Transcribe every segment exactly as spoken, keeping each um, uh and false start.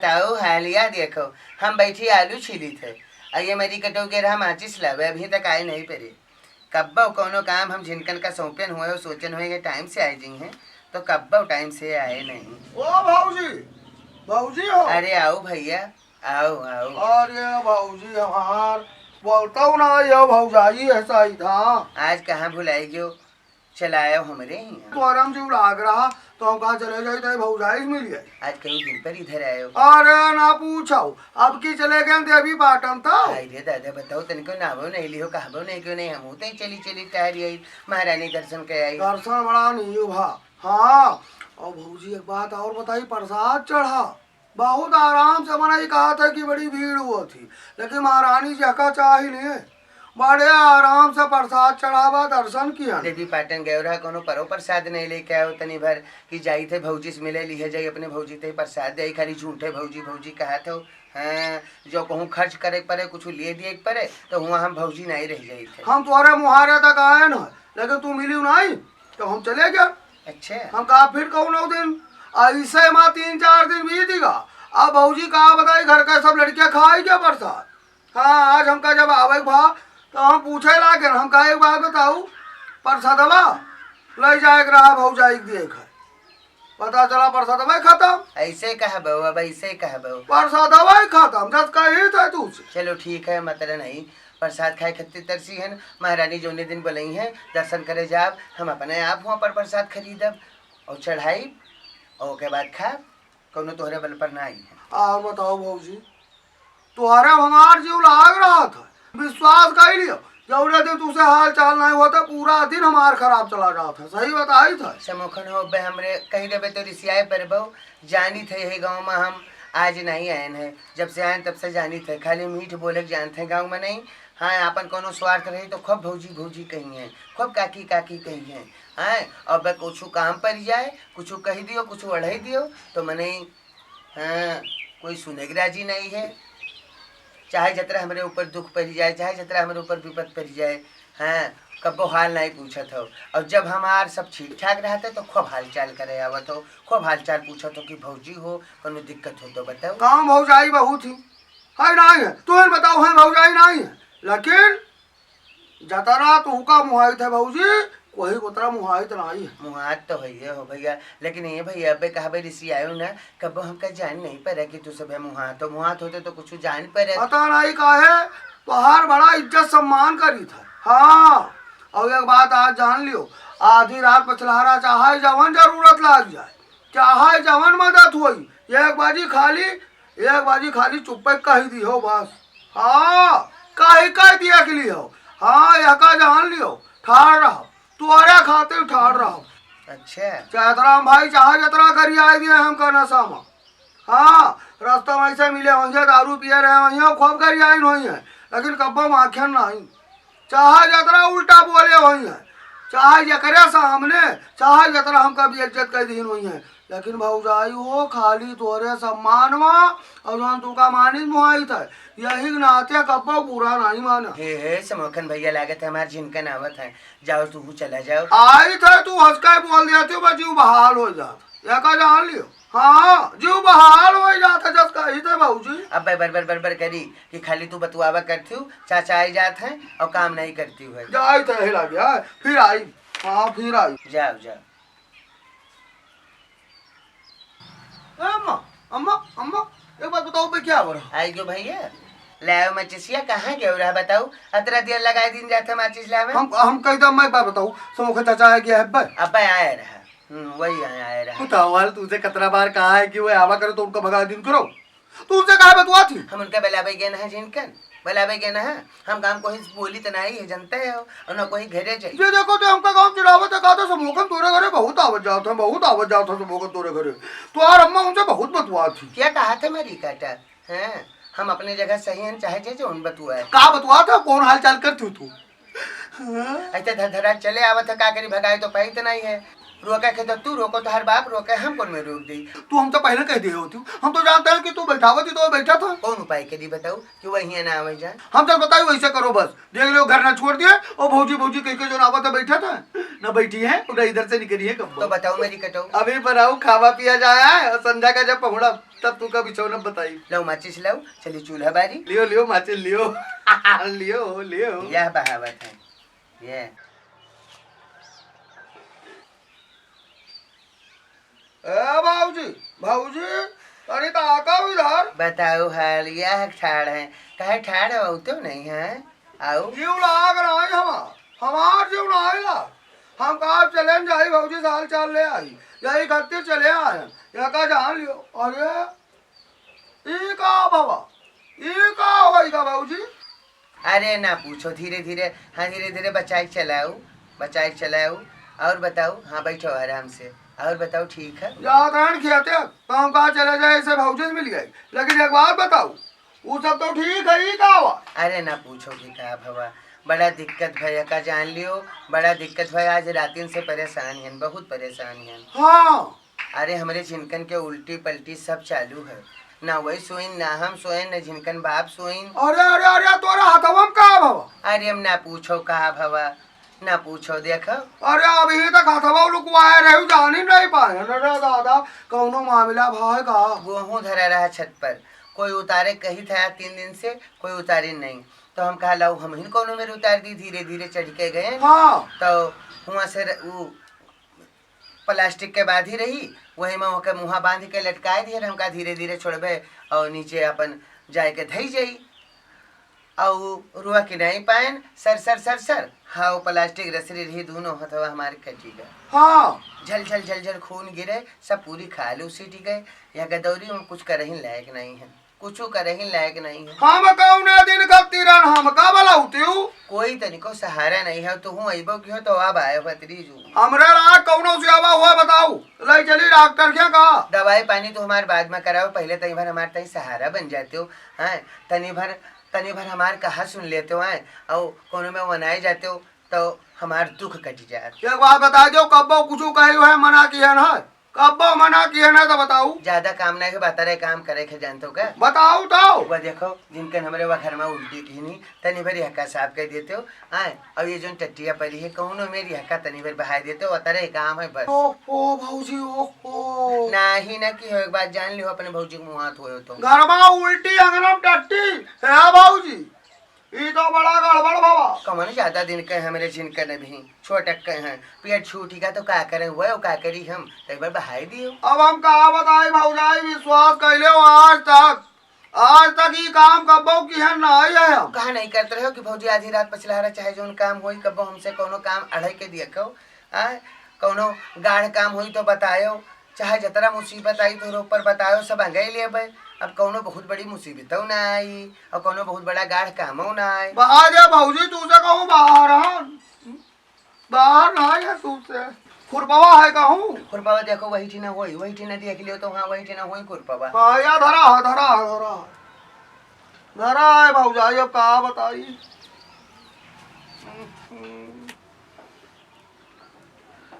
ताऊ हालिया देखो, हम बैठी आलू छीली थे, और ये मेरी कटो के रहा माचिस लावे, अभी तक आए नहीं परे। कब्बो कौनो काम हम झिनकन का सौंपन हुए और सोचन हुए कि टाइम से आए जी हैं, तो कब्बो टाइम से आए नहीं। ओ भौजी, भौजी हो। अरे आओ भैया, आओ, आओ। अरे भौजी हमार, बोलता हूँ ना, ये भौजाई है सही था। आज कहाँ भुलाई गयो, चलायो हमरे ही। तोहरे हम जीव लाग रहा, तो हम कहा चले जाई, तो भौजाई से मिल गई। आज कई दिन पर इधर आयो। अरे ना पूछो, अब की चले गए देवी पाटन तो। आई रे दादा, बताओ, तनिको नावो नहीं लियो, कहबो नहीं, क्यों नहीं, हम तो चली चली टहरी आई, महारानी दर्शन के आई। दर्शन बड़ा नहीं भा। हाँ, और भौजी एक बात और बताई, प्रसाद चढ़ा बहुत आराम से, मनई कहा था कि बड़ी भीड़ हुआ थी, लेकिन महारानी जी का चाही नहीं, बड़े आराम से प्रसाद चढ़ावा, दर्शन किया। देवी पाटन गयो रहा, कोनो परो प्रसाद नहीं लेके आयो तनी भर कि जाई थे भौजी से मिले, लिहे जाई अपने भौजी ते प्रसाद दे, खाली झूठे भौजी भौजी कहा थे। हाँ, जो कहूँ खर्च करे के परे, कुछ लिए दिए के परे, तो हुआ हम भौजी नहीं रह जाई थे। हम तोहरे मुहारे तक आए न, लेकिन तू मिली नहीं, तो हम चले गए। अच्छा। हम कहा फिर कौनो दिन, ऐसे माँ तीन चार दिन बीत गया। अब भौजी का बताई, घर का सब लड़कियाँ खाई क्या प्रसाद? हाँ, आज हमका जब आवे के भा, तो हम पूछे लागे, हम कहा एक बात बताऊ, प्रसादवा ले जाए के रहा भौजाई के दिए खाए, पता चला प्रसादवा खत्म। ऐसे कहबो, अब ऐसे कहबो। प्रसादवा खत्म, जस कही थे तू से। चलो ठीक है, मतलब नहीं, प्रसाद खाए खातिर तरसी है न, महारानी जौने दिन बोलई है, दर्शन करे जाब, हम अपने आप हुआ पर प्रसाद खरीदब और चढ़ाई, और ओके बाद खाब, कौनो तोहरे बल पर ना आई है। और बताओ भौजी, तोहरे हमार जीव लाग रहा था, विश्वास कर लियो, जौने दिन तुझसे हाल चाल नहीं होता, पूरा दिन हमार खराब चला जाता, सही बताई था। समोखन हो बे, हमरे कही देबे तो रिसियाए पर बहु, जानी थे यही गाँव में हम आज नहीं आयन है, जब से आयन तब से जानी थे, खाली मीठ बोले के जानते हैं गाँव में नहीं। हाँ, आपन कोनो स्वार्थ रही तो खूब भौजी भौजी कही हैं, खूब काकी काकी कही हैं। हाँ, अब कुछ काम पड़ जाए, कुछ कही दियो, कुछ ओढ़ाई दियो, तो मने, हाँ, कोई सुने के राजी नहीं है। चाहे जतरा हमरे ऊपर दुख पड़ जाए, चाहे जतरा हमरे ऊपर विपत पड़ जाए, हाँ, कब्बो हाल नहीं पूछत हो। और जब हमार सब ठीक ठाक रहते तो खूब हाल चाल करे आवत हो, खूब हाल चाल पूछत हो कि भौजी हो, कोनो दिक्कत हो तो बताओ। काम भौजाई बहुत ही है, नहीं है, तू ही बताओ, है भौजाई नहीं है, लेकिन जतरा तुहका मुहाइत है भौजी, कोई उतरा मुहाइत नहीं है। मुहात तो है हो भैया, लेकिन ये भैया अबे कहबे रिसियायो ना, कब्बो हमका जान नहीं पड़े कि तू सबे मुहात हो, मुहात होते तो कुछ जान पड़े। पता नहीं काहे तोहार बड़ा इज्जत सम्मान करी था। हाँ, और एक बात आज जान लियो, आधी रात पछलहरा चाहे जवन जरूरत लाग जाए, चाहे जवन मदद होई, एक बाजी खाली, एक बाजी खाली चुप्पे कही दी हो बस। हाँ, कही कह दिया के लिए हो। हाँ, यह का जान लियो, ठाड़ रहो, तोरे खातिर ठाड़ रहो। अच्छा। चैतराम भाई चाहे जतरा करी आए दिए हमका नशा में। हाँ, रास्ता में ऐसे मिले होइए, दारू पिए रहे होइए, खूब करी आइन होइए, लेकिन कब्बो माखन नहीं। चाहे जतरा उल्टा बोले होइए, चाहे जकरे सामने, चाहे जतरा हमका बेइज्जत कर दीन होइए, लेकिन भौजाई हो खाली तोरे सम्मान मा और जौन तुका मानित मुहाइत है, यही नाते कब्बो बुरा नहीं माना। हे, हे, समोखन भैया, लागत है हमार झिनकन आवत है, जाओ तू चला जाओ। आई थे तू हंस के बोल दिया थे, बस जीव बहाल हो जात। या का जान लियो? हाँ, जीव बहाल हो जात है जस कही थे भौजी। अबे बर बर बर बर करी कि खाली तू बतुआवा करती हो, चाचा आई जात है और काम नहीं करती हो। जाई तो यही लगे, हाँ, फिर आई। हाँ, फिर आई। जाओ, जाओ। ए अम्मा, अम्मा, अम्मा, एक बात बताओ, बे क्या हो रहा? आई गयो भैया, लाओ माचिसिया, कहाँ गयो रहा बताओ? अतरा देर लगाए दिन जाते माचिस लावे। हम, हम कही तो मैं बात बताऊँ, समोखा चाचा आ गया है बे। अबे आए रहा, हम्म, वही आए, आए रहा। बताओ वाल, तुझे कतरा बार कहा है कि वो आवा करो तो उनका भगा दिन करो, तू उनसे काहे बतुआ थी? हम उनका बुलावे गए ना है जिनकन, बुलावे गए ना है। हम काम कोई बोली तो नहीं है, जानते हो, और ना कोई घरे जाई। ये देखो तो हमका गाँव चिढ़ावत है, कहा था समोखन तोरे घरे बहुत आवत जात है, बहुत आवत जात है समोखन तोरे घरे। तो यार अम्मा उनसे बहुत बतुआ थी। क्या कहा था मेरी काटा? हैं? हम अपने जगह सही हैं, चाहे जे जौन बतुआ है। का बतुआ था? कौन हाल चाल करती हो तू? हाँ? ऐसे धर धरा चले आवत है, का करी, भगाए तो पाई तो नहीं है। रोके के तो तू रोको, तोहार बाप रोके, हम कौन में रोक दी? तू हम तो पहले कह दिए होती, हम तो जानते हैं कि तू बैठावत ही तो बैठा था। कौन उपाय के दी बताऊ कि वही ना आवे जाए? हम तो बताई वैसे करो बस। देख लो, घर ना छोड़ दिए और भौजी भौजी कह के जो ना आवत है बैठा था, ना बैठी है, उधर इधर से निकली है कब। तो बताओ मेरी कटऊ। अभी बनाऊ, खावा पिया जाए है और संध्या का जब पहुड़ा तब तू का बिछौना बताई। लो माचिस लाओ, चली चूल्हा बारी। लियो लियो माचिस लियो। लियो लियो। यह बहावत है ये। ए भौजी, भौजी, तनी ताकव इधर। बताओ हाल, यह ठाड़ है। काहे ठाड़ है, तो नहीं है? आओ। जीव लाग रहा है हमार, हमार जीव ना आइला। हम कहा चले न जाई भौजी, साल चाल ले आई, यही खातिर चले आए हैं। यह का जान लियो। अरे, ई का भवा? ई का होई का भौजी? अरे ना पूछो, धीरे धीरे, हाँ, धीरे धीरे बचाई के चलाऊ, बचाई के चलाऊ। और बताऊ, हाँ, बैठो आराम से। और बताऊ, ठीक है? जात रहन खेते, तो हम कहा चले जाए, इसे भौजी से मिल गई। लेकिन एक बात बताऊ, ऊ सब तो ठीक है, ई का हुआ? अरे ना पूछो कि का भवा, बड़ा दिक्कत भया का जान लियो, बड़ा दिक्कत भया। आज रातिन से परेशान हन, बहुत परेशान हन। हाँ। अरे, हमरे झिनकन के उल्टी पलटी सब चालू है। ना वही सोइन, ना हम सोइन, ना झिनकन बाप सोइन। अरे, अरे, अरे, तोरा हथवा में का भवा? अरे, हम ना पूछो का भवा, ना पूछो, देखो। अरे, अभी तक हथवा लुकवाए रहे, जानी नहीं पाए। अरे दादा, कौनो मामला भाई का? गोहूं धरा रहा छत पर, कोई उतारे कही था तीन दिन से, कोई उतारे नहीं। तो हम कहा, लाओ, हम ही कौनो मेरे उतार दी, धीरे धीरे चढ़ के गए। हाँ। तो हुआ से र-, उ प्लास्टिक के बांधी रही, वही में ओके मुँहा बांध के लटकाए दिए, हमका धीरे धीरे छोड़बे और नीचे अपन जाए के धई जाई। और रुआ के नहीं पाएन, सर सर सर सर, हाँ, वो प्लास्टिक रसरी रही, दोनों हथवा हमारे कटी गए। हाँ। झल झल झल झल खून गिरे, सब पूरी खाल उसीटी गए। यह गदौरी में कुछ करही लायक नहीं है। कुछु करही लायक नहीं है। हम कौने दिन का तिरन, हम का बलाउती हूँ? कोई तनिको सहारा नहीं है, तो हूँ अइबो की हो तो अब आए हो अतरी जू। हमरे रात कौनो सेवा हुआ बताऊ, ले चली डॉक्टर के का? दवाई पानी तो हमार बाद में कराओ, पहले तनी भर हमार तनी सहारा बन जाते हो, हैं? तनी भर, तनी भर हमार कहा सुन लेते हो, हैं? और कोनो में वनाए जाते हो, तो हमार दुख कट जात। एक बात बता दो, कब्बो कुछु कहे हुए मना किया ना है? कब्बो मना किया ना तो बताऊ। ज्यादा काम नहीं है, बता रहे काम करे के जानते हो का? बताऊ तो। वो देखो, जिनकन हमरे वा घर में उल्टी की नहीं, तनी भर यहका साफ कर देते हो, आए, और ये जोन टट्टिया पड़ी है, कौनो मेरी यहका तनी भर बहाई देते हो, बता रहे काम है बस। ओहो भौजी, ओहो। नाही ना कि हो, एक बात जान लियो, अपने भौजी के मुँह हाथ होयो तो। घर में उल्टी, अंगना में टट्टी, है भौजी। ई तो बड़ा गड़बड़ बाबा। कमन ज्यादा दिन के हमरे जिनके ने भी छोटक के हैं, पेट छूटी का तो का करें, वो का करी हम, कई बार बहाई दियो। अब हम का बताई भौजाई, विश्वास कैले हो आज तक, आज तक ई काम कब्बो किहन ना आई है हम। कहा नहीं करते रहो कि भौजी आधी रात पछलहरा चाहे जोन काम होई, कब्बो हमसे कोनो काम अढ़ाई के दिया कहो, आ, कोनो गाढ़ काम होई तो बतायो, चाहे जतरा मुसीबत आई तोहरे ऊपर बतायो, सब अंगई लेबे। अब कौनो बहुत बड़ी मुसीबतौ ना आई और कौनो बहुत बड़ा गाढ़ कामौ ना आई। बाहर या भौजी, तू से कहूँ बाहर, हाँ? बाहर ना आया तू से। खुरपवा है कहूँ? खुरपवा देखो, वही ठिना होई, वही ठिना देख लियो तो, हाँ, वही ठिना होई खुरपवा। हाँ, या धरा है, धरा है, धरा है। धरा है भौजाई, अब का बताई?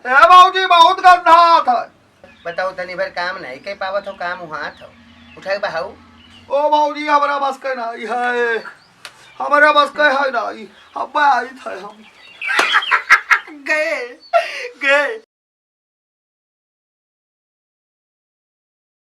ए भौजी, बहुत गंधात है। बताओ, तनी भर काम नहीं कर पावत हो, काम उहात हो। उठाए बहाऊ। ओ भौजी, हमरा बस के नहीं है, हमरा बस के है नहीं। अब आई थे हम। गए, गए।